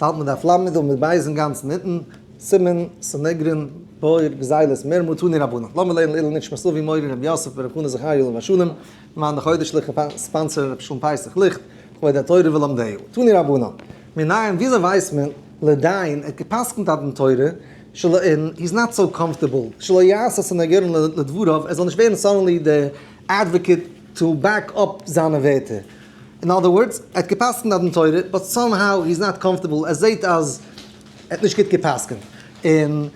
ס'האלט מיט דף ל' עמוד ב' אינגאנצן אונטן, סימן, סנהדרין, בור, גזילות, מרמה, תנו רבנן. לאמיר לערנען לעילוי נשמת אבי מורי רבי יוסף ברב חנא זכריה עליו השלום, למען די חודש'ליכע sponsor רבי שלום פסח ליכט, כבוד התורה ולומדיה. תנו רבנן. מנין, וויאזוי ווייסט מען, לדיין, ער האט גע'פסק'נט א דין תורה, שלא און he's not so comfortable, שלא יעשה סניגורן לדבריו, ער זאל נישט ווערן suddenly די advocate to back up זיינע ווערטער. In other words, ער האט גע'פסק'נט א דין תורה, but somehow he is not comfortable, ער זעהט אז ער האט נישט גוט גע'פסק'נט, און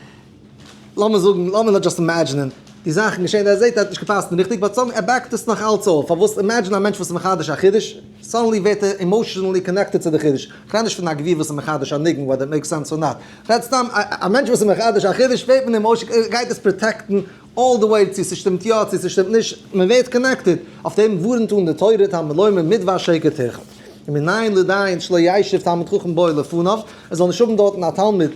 לאמיר זאגן, לאמיר נאר just imagine ען, די זאכן געשען, ער זעהט ער האט נישט גע'פסק'נט ריכטיג, but some ער back ט עס נאך אלץ אויף, פארוואס imagine א מענטש וואס איז מחדש א חידוש, suddenly ווערט ער emotionally connected צו די חידוש, כ'רעד נישט פון א גביר וואס איז מחדש א ניגון whether it makes sense or not, כ'רעד סתם א מענטש וואס איז מחדש א חידוש ווערט מען emotional, ער גייט עס protect ן all the way צו ס'שטימט יא צו ס'שטימט נישט, מען ווערט connected, אויף דעם ווארענט אן די תורה תלמוד לומר מדבר שקר תרחק, ומנין לדיין שלא ישב תלמיד חכם בו לפניו, ער זאל נישט האבן דארטן א תלמיד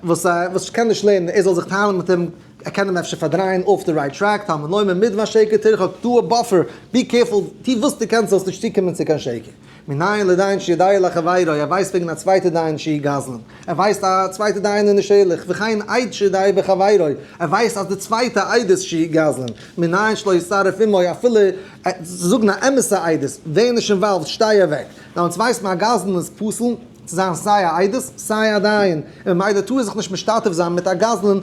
וואס וואס קען נישט לערנען, ער זאל זיך טיילן מיט אים, ער קען אים אפשר פארדרייען off the right track, תלמוד לומר מדבר שקר תרחק, דא א buffer, be careful, טו וואס דו קענסט זאלסט נישט צוקומען צו קיין שקר. מנין לדיין שיודע לחבירו, ער ווייסט וועגן א צווייטע דיין שהוא גזלן, ער ווייסט א צווייטע דיין איז נישט ערליך, וכן עד שיודע בחבירו, ער ווייסט אז די צווייטע עדות שהוא גזלן, מנין שלא יצטרף עמו, אפילו צו זאגן א אמת'ע עדות, ווער נישט involved, שטיי אוועק. דעמאלטס ווייסט מען א גזלן איז פסול צו זיין סיי א עדות סיי א דיין, און ממילא טאר ער זיך נישט משתתף זיין מיט א גזלן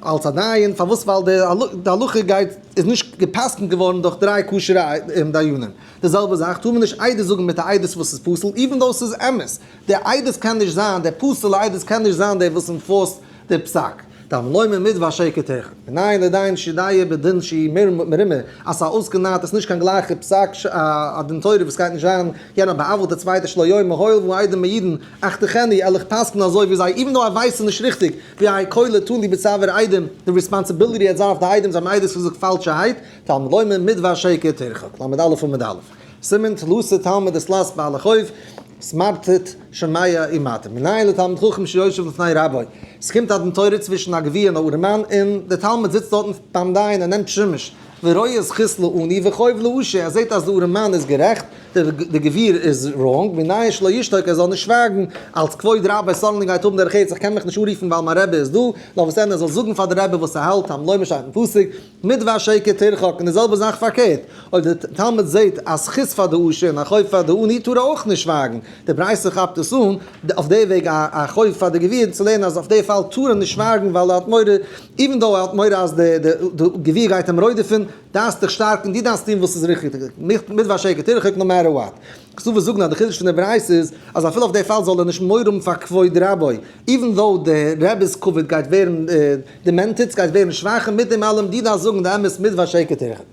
אלס א דיין, פארוואס ווייל די הלכה גייט איז נישט גע'פסק'נט געווארן דורך דריי כשר'ע דיינים. די זעלבע זאך טאר מען נישט עדות זאגן מיט א עדות וואס איז פסול, even though ס'איז אמת, די עדות קען נישט זיין, דער פסול'ע עדות קען נישט זיין דער וואס enforce ט די פסק. תלמוד לומר מדבר שקר תרחק. מנין לדיין שיודע בדין שהוא מרמה, אז ס'איז אויסגענארט איז נישט קיין גלייכע פסק א דין תורה וואס גייט נישט זיין יענער בא'עוול'ט די צווייטע שלא יאמר הואיל והעדים מעידין אחתכנו על איך פסק'ן אזוי ווי זיי even though ער ווייסט ס'איז נישט ריכטיג והאי קולא תלוי בצוואר עדים די responsibility העט זיין אויף די עדים זיי האבן עדות געזאגט פאלשערהייט תלמוד לומר מדבר שקר תרחק, ל' אלף עמוד א', סימן תלתא תלמיד דתלת בעלי חוב, סמרטוט שומע ומטעה, מנין לתלמיד חכם שיושב לפני רבו, עס קומט א דין תורה צווישן א גביר און א ארעמאן און דער תלמיד זיצט דארטן ביים דיין און נעמט שימוש, ורואה זכות לעני וחוב לעשיר, ער זעט אז די ארעמאן איז גערעכט, די גביר איז wrong, מנין שלא ישתוק ער זאל נישט שווייגן, אלס כבוד רבו suddenly גייט האבן דרך ארץ איך קען מיך נישט אנרופן ווייל מיין רבי איז דא, נאר וואס דען ער זאל זאגן פאר די רבי וואס ער האלט, תלמוד לומר שטייט אין פסוק, מדבר שקר תרחק, און די זעלבע זאך פארקערט, אויב די תלמיד זעט א זכות פאר די עשיר און א חוב פאר די עני טאר ער אויך נישט שווייגן, די ברייתא כאפט עס אן אויף די וועג א חוב פאר די גביר צו לערנען אז אויף די פאל טאר ער נישט שווייגן ווייל ער האט מורא, even though ער האט מורא אז די גביר גייט אים רודפ'ן, דארפסט דיך שטארקן, דו דארפסט טון וואס איז ריכטיג, מדבר שקר תרחק no matter what. כתובות זאגן אז די חידוש פון די ברייתא איז אז אפילו אויף די פאל זאל ער נישט מורא האבן פאר כבוד רבו, even though די רבי'ס כבוד גייט ווערן demented, סגייט ווערן שוואכער, מיט דעם אלעם דו דארפסט זאגן די אמת מדבר שקר תרחק.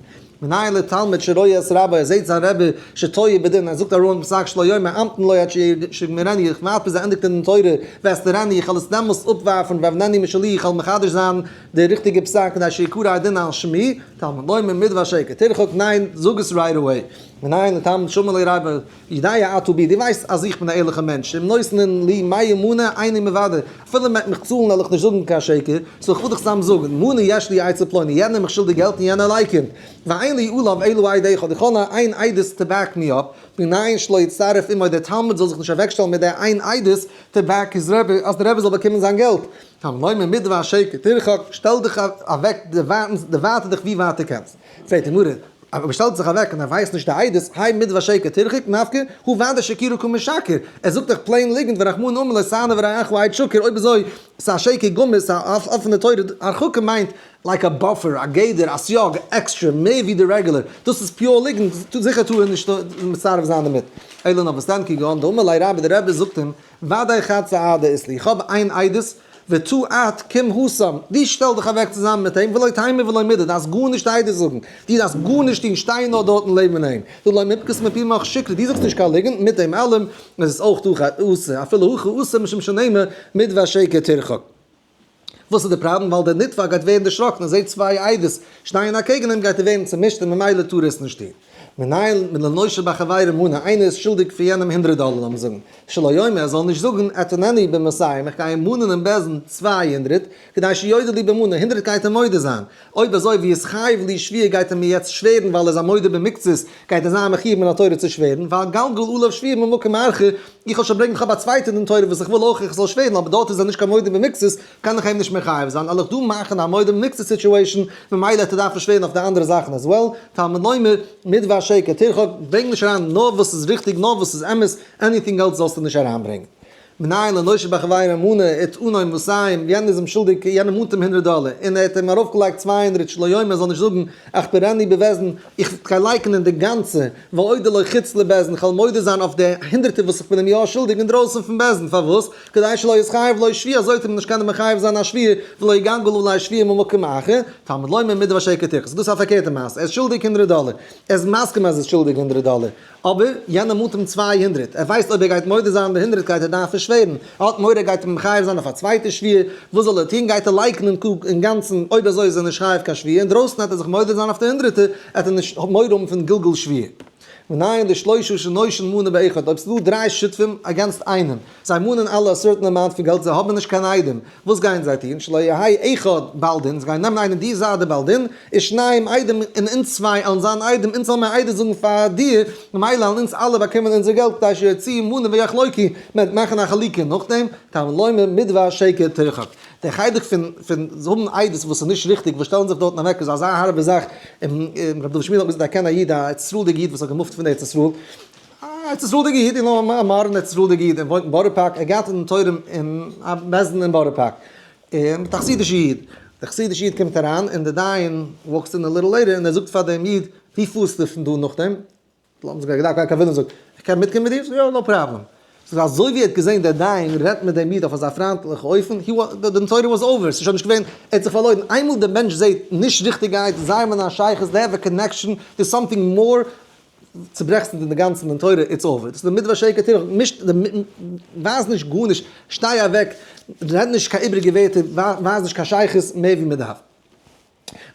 מנין לתלמיד שרואה את רבו, ער זעט זיין רבי שטועה בדין, ער זאגט א wrong פסק שלא יאמר אמתן לו עד שיגמרנו, איך ווארט ביז ער ענדיגט אין דין תורה, ואסתירנו, איך וועל עס דעמאלסט אפווארפן, ואבננו משלי, איך וועל מחדש זיין די ריכטיגע פסק כדי שיקרא הדין על שמי, תלמוד לומר מדבר שקר תרחק, ניין, זאג עס right away. מנין לתלמיד שאמר לו רבו, יודע אתה בי, דו ווייסט אז איך בין א ערליכע מענטש, אם נותנין לי מאה מנה איני מוודה, אפילו מען וועט מיך צאלן וועל איך נישט זאגן קיין שקר, so איך וויל דיך סתם זאגן, מנה יש לי אצל פלוני, יענער מיך שולדיג געלט און יענער לייקענט, ואין לי עליו אלא עד אחד, איך האב נאר איין עדות to back me up, מנין שלא יצטרף עמו, דער תלמיד זאל זיך נישט אוועקשטעלן מיט דער איין עדות to back his רבי, אז דער רבי זאל באקומען זיין געלט. תלמוד לומר מדבר שקר תרחק, שטעל דיך אוועק, דערווייטער דיך ווי ווייט דו קענסט. פרעגט די גמרא, אויב ער שטעלט זיך אוועק און ער ווייסט נישט די עדות, האי מדבר שקר תרחק נפקא, הא ודאי שקורא קא משקר, ער זאגט דאך plain ליגנט ורחמנא אמר לא תענה ברעך עד שקר, אויב אזוי ס'איז א שקר גמור, ס'איז א אפענע תורה, הרחקה מיינט like א buffer, א גדר, א סייג, עקסטרע, מער ווי די רעגולער, דאס איז pure ליגנט, זיכער טאר ער נישט מצרף זיין דערמיט. אלא נאר וואס דען כגון דאמר ליה רבה, די רבי זאגט אים, ודאי חד סהדא אית לי, איך האב איין עדות, ותא את קום התם, דו שטעל דיך אוועק צוזאמען מיט אים, ולא תימא ולא מידי, דארפסט גארנישט עדות זאגן, דו דארפסט גארנישט טון, שטיי נאר דארטן לעבן אים, דלא מיפקת מפי מך שקרא, דו זאגסט נישט קיין ליגנט, מיט דעם אלעם איז עס אויך דא אסור, אפילו הכי אסור משום שנאמר מדבר שקר תרחק. וואס איז די פראבלעם? ווייל דער נתבע גייט ווערן דערשראקן, ער זעט צוויי עדות שטייען אקעגן אים גייט ער ווערן צומישט און ממילא טאר ער עס נישט טון. מנין לנושה בחבירו מנה, איינער איז שולדיג פאר יענעם 100 דאלער, לאמיר זאגן, שלא יאמר, ער זאל נישט זאגן, אטעננו במאתים, איך גיי אים מאנען אין בית דין 200, כדי שיודה לי במנה, 100 גייט ער מודה זיין. אויב אזוי ויתחייב לי שבועה, גייט ער מיר יעצט שווערן, ווייל ער איז א מודה במקצת, גייט ער זיין מחויב מן התורה צו שווערן, ואגלגל עליו שבועה ממקום אחר, איך האב שוין ברענגען, איך האב א צווייטע דין תורה וואס איך וויל אויך איך זאל שווערן, אבער דארט איז ער נישט קיין מודה במקצת, קען איך אים נישט מחייב זיין, וועל איך דא מאכן א מודה במקצת situation, ממילא וועט ער דארפן שווערן אויף די אנדערע זאכן as well. תלמוד לומר, מדבר שקר תרחק, ברענג נישט אריין נאר וואס איז ריכטיג, נאר וואס איז אמת, anything else זאלסטו נישט אריינברענגען. מנין לנושה בחבירו מנה, וטענו מאתים, יענער איז אים שולדיג, יענער מאנט אים 100 דאלער, און ער האט אים ארויפגעלייגט 200, שלא יאמר, ער זאל נישט זאגן, אכפרנו בבית דין, איך גיי לייקענען די גאנצע, ואודה לו חוץ לבית דין, איך וועל מודה זיין אויף די הונדערטער וואס איך בין אים יא שולדיג אינדרויסן פון בית דין. פארוואס? כדי שלא יתחייב לו שבועה, אזוי וועט ער נישט קענען מחייב זיין א שבועה, ולא יגלגל עלי שבועה ממקום אחר. תלמוד לומר מדבר שקר תרחק. דאס איז א פארקערטע מעשה, ער איז שולדיג 100 דאלער, ער איז מסכים אז ער איז שולדיג 100 דאלער, אבער יענער מאנט אים 200, ער ווייסט אויב ער גייט מודה זיין די 100 גייט ער דארפן שווערן, ער האט מורא ער גייט אים מחייב זיין אויף א צווייטע שבועה. וואס זאל ער טון? גייט ער לייקענען אינגאנצן, אויב אזוי איז ער נישט חייב קיין שבועה, אינדרויסן וועט ער זיך מודה זיין אויף די הונדרעטע, וועט ער נישט מורא האבן פון גלגול שבועה. מנין לשלושה שנושין מנה באחד, אויב ס'איז דא דריי שותפים against איינעם, זיי מאנען אלע א certain amount פון געלט, זיי האבן נישט קיין עדים, וואס גייען זיי טון? שלא יהא אחד בעל דין, זיי גייען נעמען איינעם, דו זיי דער בעל דין, ושניים עדים, און אונז צוויי עלן זיין עדים, אונז זאלן מיר עדות זאגן פאר דיר, ממילא עלן אונז אלע באקומען אונזער געלט, כדי שיוציאו מנה ויחלוקו, מען וועט מאכן א חלוקה נאכדעם. תלמוד לומר מדבר שקר תרחק. דער חלק פון האבן עדות וואס איז נישט ריכטיג, וואס שטעלן זיך דארטן אוועק, איז אזא הארבע זאך. און רבי דוד שמואל האט געזאגט, ער קען א איד, א ארץ ישראל'דיגע איד וואס האט געמופט פון ארץ ישראל, א ארץ ישראל'דיגע איד, און א מאדערן ארץ ישראל'דיגע איד, און וואוינט אין בארא פארק, ער גייט אין תורה אין א בית דין אין בארא פארק, און מיט א חסידישע איד, דער חסידישע איד קומט אריין, און דער דיין walks in a little later, און ער זאגט פאר דעם איד, ווי פארסטו פון דא נאכדעם? לאמיר זאגן, ער געדארפט גיין קיין וויליאמסבורג, איך קען מיטקומען מיט דיר? זאגט ער, יא, no problem. ס'איז אזוי ווי ער האט געזען דער דיין רעדט מיט דעם איד אויף אזא פריינטליכע אופן, he דין תורה was over, ס'איז שוין נישט געווען, ער האט זיך פארלוירן. איינמאל דער מענטש זעט נישט ריכטיגקייט, זיי האבן א שייכות, they have a connection, there's something more, צוברעכסטו די גאנצן דין תורה, it's over. דאס איז די מדבר שקר תרחק, מישט, ווייז נישט גארנישט, שטיי אוועק, רעד נישט קיין איבריגע ווערטער, ווייז נישט קיין שייכות מער ווי מ'דארף.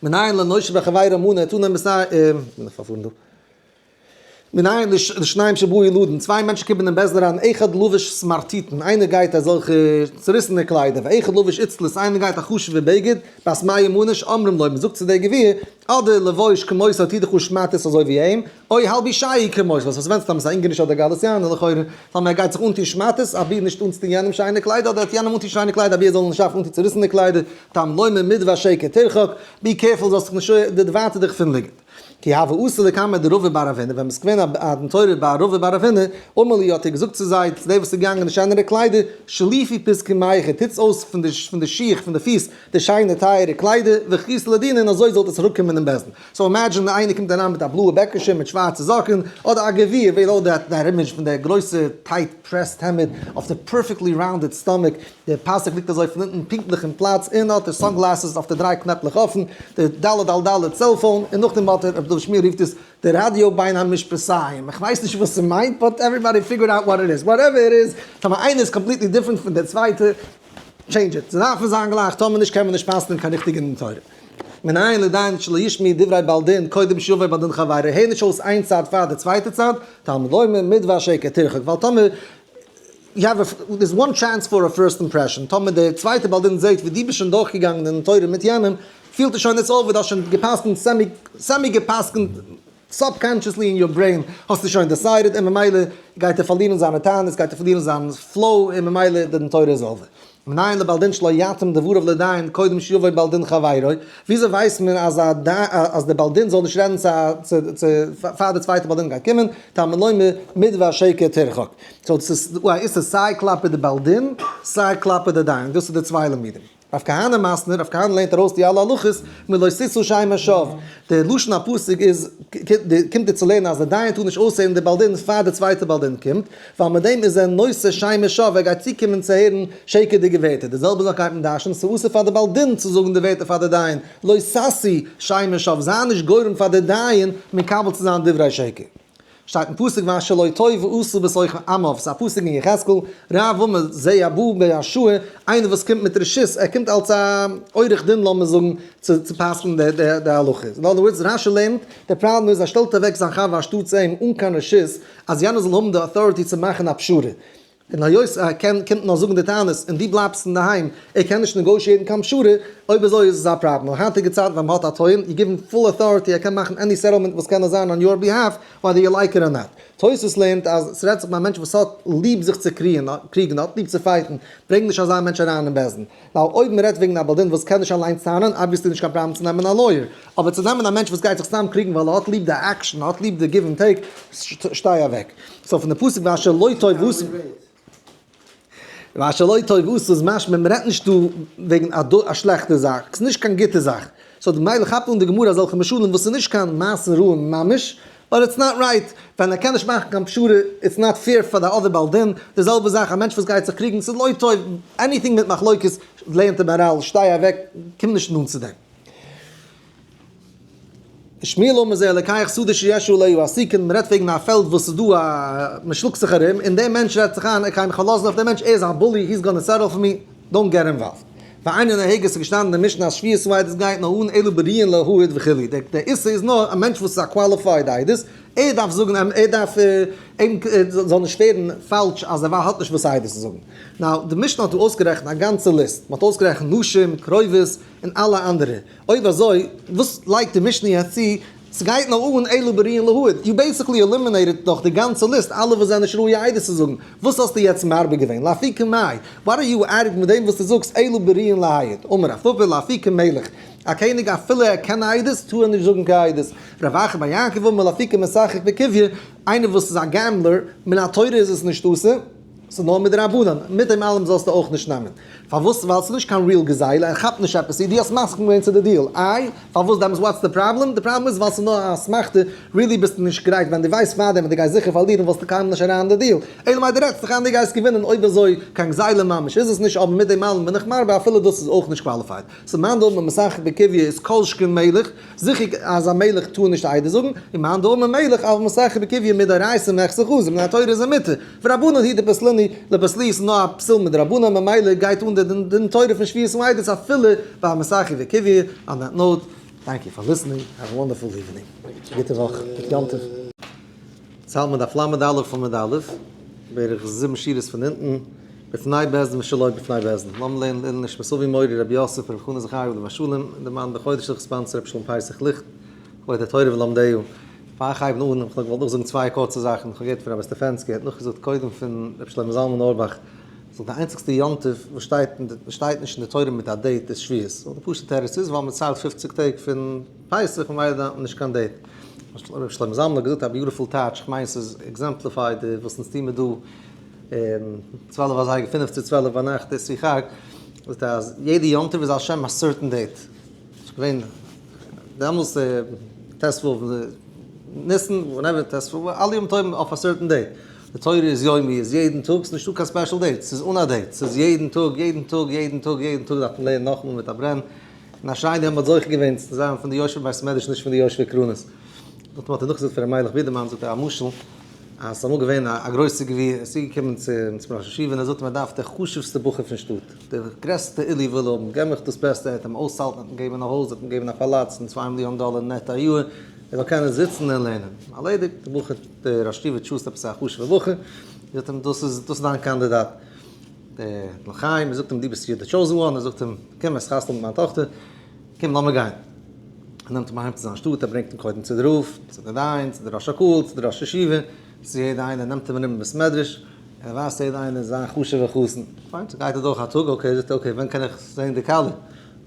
מנין לנושה בחבירו מנה, טאר נעמען סיי, בין איך פארפארן דא. מנין לשניים שבאו לדון, צוויי מענטשן קומען אין בית דין אריין, אחד לבוש סמרטוטין, איינער גייט אזעלכע צוריסענע קליידער, ואחד לבוש איצטלית, איינער גייט א חשוב'ע בגד, בת מאה מנה שאומרים לו, מ'זאגט צו דער גביר, אדער לבוש כמותו, טו דיך אן שמאטעס אזוי ווי אים, או הלבישהו כמותו, וואס ווענדט זיך, ס'איז א אונגארישע אדער גאליציאנער לכאורה, טאמער ער גייט זיך אנטון שמאטעס, אבי נישט אנצוטון יענעם שיינע קליידער, אדער האט יענעם אנטון שיינע קליידער אבי ער זאל נישט דארפן אנטון צוריסענע קליידער. תלמוד לומר מדבר שקר תרחק, be careful זאלסט דיך נישט דערווייטער דיך פון ליגנט. כי הוה אתא לקמיה דרבא בר רב הונא, ווען מ'איז געווען א דין תורה ביי רבא בר רב הונא, אמר להו, האט ער געזאגט צו זיי, צו די וואס איז געגאנגען אין שענערע קליידער, שליפו פתקומייכו, טוטס אויס פון די שיך, פון די פיס, די שיינע טייערע קליידער, וחייתו לדינא, און אזוי זאלט עס אראפקומען אין בית דין. so imagine איינער קומט אריין מיט א בלויע בעקעשע מיט שווארצע זאקן, אדער א גביר, ווער האט that image פון דער גרויסע tight pressed העמד אויף די perfectly rounded stomach, דער פאסיק ליגט אזוי פון אונטן פונקטליך אין פלאץ, און האט ער sunglasses אויף די דריי קנעפלעך אפן, די ד' על ד' cellphone, און נאכדעם האט ער, רבי דוד שמואל רופט עס, די ראדיא בין המשפתים, איך ווייס נישט וואס ס'מיינט, but everybody figured out what it is, whatever it is, טאמער איינער איז completely different פון דער צווייטע, change it, ס'דארף זיין גלייך, טאמער נישט קען מען נישט פסק'נען קיין ריכטיגע דין תורה. מנין לדיין שלא ישמע דברי בעל דין קודם שיבוא בעל דין חברו, הער נישט אויס איין צד פאר די צווייטע צד, תלמוד לומר מדבר שקר תרחק, ווייל טאמער you have a, there's one chance for a first impression, טאמער דער צווייטער בעל דין זעט ווי דו ביסט שוין דורכגעגאנגען אין תורה מיט יענעם, פילט ער שוין it's over, דו האסט שוין גע'פסק'נט semi, semi גע'פסק'נט subconsciously אין your brain האסטו שוין decided, און ממילא גייט ער פארלירן זיינע טענות, גייט ער פארלירן זיין flow, און ממילא די דין תורה איז over. מנין לבעל דין שלא יטים דבריו לדיין קודם שיבוא בעל דין חברו, וויאזוי ווייסט מען אז א אז דער בעל דין זאל נישט רעדן צו צו צו פאר דער צווייטער בעל דין גייט קומען, תלמוד לומר מדבר שקר תרחק. so ס'איז איז עס סיי כלפי די בעל דין סיי כלפי די דיין, דאס איז די צוויי לימודים. רב כהנא מתני, רב כהנא לערנט ארויס די אלע הלכות מלא תשא שם השוא. די לשון הפסוק איז, קומט דיר צו לערנען אז די דיין טאר נישט אויסהערן די בעל דין פאר די צווייטע בעל דין קומט, ווייל מיט דעם איז ער נושא שם השוא, ער גייט צוקומען צו הערן שקר'דיגע ווערטער. די זעלבע זאך גייט מען דרש'נען, ס'איז אסור פאר די בעל דין צו זאגן די ווערטער פאר די דיין, לא תשיא שם השוא, זיי נישט גורם פאר די דיין מקבל צו זיין דברי שקר. שטייט אין פסוק ואשר לא טוב עשה בתוך עמיו, ס'איז א פסוק אין יחזקאל, רב אמר זה הבא בהרשאה, איינער וואס קומט מיט רשות, ער קומט אלס א עורך דין לאמיר זאגן צו פסק'ן די הלכה. אין other words, רשי לערנט, די פראבלעם איז ער שטעלט אוועק זיין חבר אנשטאטס אים אן קיין רשות, אז יענער זאל האבן די authority צו מאכן א פשרה. און היות ער קען קומט נאר זאגן די טענות און דו בלייבסט אינדערהיים, ער קען נישט negotiate ן קיין פשרה, אויב אזוי איז עס א פראבלעם. און היינטיגע צייטן ווען מ'האט א טוען, you give him full authority, ער קען מאכן any settlement וואס קען נאר זיין on your behalf, whether you like it or not. תוספות לערנט אז ס'רעדט זיך ביי א מענטש וואס האט ליב זיך צו קריגן, האט ליב צו fight ן, ברענג נישט אזא מענטש אריין אין בית דין. ווייל אויב מ'רעדט וועגן א בעל דין וואס קען נישט אליינס טענה'ן, obviously נישט קיין פראבלעם צו נעמען א לויער. אבער צו נעמען א מענטש וואס גייט זיך סתם קריגן ווייל ער האט ליב די action, האט ליב די give and take, שטיי אוועק. so פון די פסוק ואשר לא טוב עשה, ואשר לא טוב עשה איז משמע מ'רעדט נישט דא וועגן א שלעכטע זאך, ס'איז נישט קיין גוטע זאך. so ממילא כאפט אן די גמרא אזעלכע משלים וואס איז נישט קיין מעשה רעים ממש, but it's not right, ווען ער קען נישט מאכן קיין פשרה, it's not fair פאר די other בעל דין, די זעלבע זאך א מענטש וואס גייט זיך קריגן, ס'איז לא טוב, anything מיט מחלוקת לערנט די מהר"ל, שטיי אוועק, קום נישט נאנט צו דעם. שמואל אמר זה לוקח שדה שיש עליה עסיקין, מ'רעדט וועגן א פעלד וואס איז דא א, מ'שלאגט זיך ארום, און דער מענטש רעדט זיך איין, ער קען מיך פארלאזן אויף דעם מענטש, ער איז א bully, he's gonna settle for me, don't get involved. ואינה נוהגת איז געשטאנען אין די משנה אז שבועת העדות גייט נאר אן אלא בראויין להעיד וכו', דער איסור איז נאר א מענטש וואס איז א qualified עדות, ער דארף זאגן ער דארף אים זאל נישט ווערן פאלש אז ער האט נישט וואס עדות צו זאגן. now די משנה האט דא אויסגערעכנט א גאנצע list, מען האט אויסגערעכנט נשים, קרובות, און אלע אנדערע. אויב אזוי וואס לייגט די משנה יעצט צו ס'גייט נאר אן אלא בראויין להעיד? you basically eliminated דאך די גאנצע list אלע וואס זענען נישט ראוי עדות צו זאגן, וואס האסטו יעצט מרבה געווען? לאפוקי מאי? what are you adding מיט דעם וואס דו זאגסט אלא בראויין להעיד? אמר רב פפא לאפוקי מלך, א קעניג אפילו ער קען עדות טאר ער נישט זאגן קיין עדות, רב אחא בר יעקב אמר לאפוקי משחק בקוביא, איינער וואס איז א gambler, מן התורה איז עס נישט אסור, ס'איז נאר מדרבנן, מיט דעם אלעם זאלסטו אויך נישט נעמען. פארוואס? ווייל ס'איז נישט קיין real גזילה, ער כאפט נישט עפעס, דו האסט מסכים געווען צו די deal, איי? פארוואס דעמאלטס what's the problem? די פראבלעם איז ווייל ס'איז נאר א אסמכתא, really ביסטו נישט גרייט, ווען דו ווייסט פארדעם אז דו גייסט זיכער פארלירן וואלסטו קיינמאל נישט אריין אין די deal, אלא מאי דו רעדסט זיך איין דו גייסט געווינען, אויב אזוי קיין גזילה ממש איז עס נישט, אבער מיט דעם אלעם בין איך מרבה אפילו דאס איז אויך נישט qualified. so מאן דאמר משחק בקוביא איז כל שכן מלך, זיכער אז א מלך טאר נישט עדות זאגן, און מאן דאמר מלך אבל משחק בקוביא מדאורייתא מיחזי חזי, מן התורה איז ער מותר, ורבנן הוא דפסלינהו לפסולי איז נאר א פסול מדרבנן ממילא גייט אן די דין תורה פון שבועת העדות אפילו ביי א משחק בקוביא, on that note, thank you for listening, have a wonderful evening, גוטע וואך, גוט יום טוב. יעצט האלט מען דף ל"א עמוד א', בערך זיבן שורות פון אונטן, בפני בית דין ושלא בפני בית דין. לאמיר לערנען לעילוי נשמת אבי מורי רבי יוסף רבי חנא זכרי' עליו השלום, און די מאן דחודש'ליכע sponsor רבי שלום פסח ליכט, כבוד התורה ולומדיה. פאר איך הייב אן, איך וואלט נאך זאגן צוויי קורצע זאכן, איך האב געהערט פון רבי סטעפענסקי, ער האט נאכגעזאגט קודם פון רבי שלמה זלמן אוירבאך, זאגט די איינציגסטע יום טוב וואס שטייט שטייט נישט אין די תורה מיט א date איז שבועות, די פשוטע תירוץ איז ווייל מען ציילט פופציג טעג פון פסח ממילא דארף מען נישט קיין date. רבי שלמה זלמן האט געזאגט א beautiful טייטש, איך מיין ס'איז exemplified וואס אונז טוהן מיר דא 12 אזייגער, פינף צו 12 ביינאכט אסרו חג, זאגט ער אז יעדע יום טוב איז על שם א certain date, ס'איז געווען דעמאלס ט"ו ניסן, whenever ט"ו, אלע יום טובים אויף א certain date, די תורה איז יומי, איז יעדן טאג, ס'איז נישטא קיין special date, ס'איז אן א date, ס'איז יעדן טאג, יעדן טאג, יעדן טאג, יעדן טאג דארף מען לערנען נאכאמאל מיט א ברען, און אשרינו האט מען זוכה געווען צו זיין פון די יושבי בית מדרש נישט פון די יושבי קרנות. נאכדעם האט ער נאכגעזאגט פון ר' מיילעך בידערמאן זאגט ער א משל אז ס'איז אמאל געווען א גרויסע גביר ער איז צוגעקומען צום ראש ישיבה און ער זאגט אים ער דארף די חשוב'סטע בחור פון שטאט די גרעסטע עילוי וויל האבן געב מיך דאס בעסטע ער וועט אים אויסהאלטן ער וועט אים געבן א הויז ער וועט אים געבן א פאלאץ און צוויי מיליאן דאלער net א יאר ער זאל קענען זיצן און לערנען. ארלעדיגט די בחור די ראש ישיבה choose ט עפעס א חשוב'ע בחור זאגט אים דאס איז דאס איז דיין קאנדידאט. דער לחיים, ער זאגט אים דו ביסט the chosen one, ער זאגט אים קום עס חתונה מיט מיין טאכטער, קום לאמיר גיין. ער נעמט אים אהיים צו זיין שטאט, ער ברענגט אים קודם צו די רב, צו די דיין, צו די ראש הקהל, צו די ראש ישיבה, צו יעדע איינער, נעמט אים ארום אין בית מדרש, ער ווייזט יעדע איינער זיין חשוב'ע חתן. פיין, ס'גייט אדורך א טאג, okay, זאגט ער okay, ווען קען איך זען די כלה?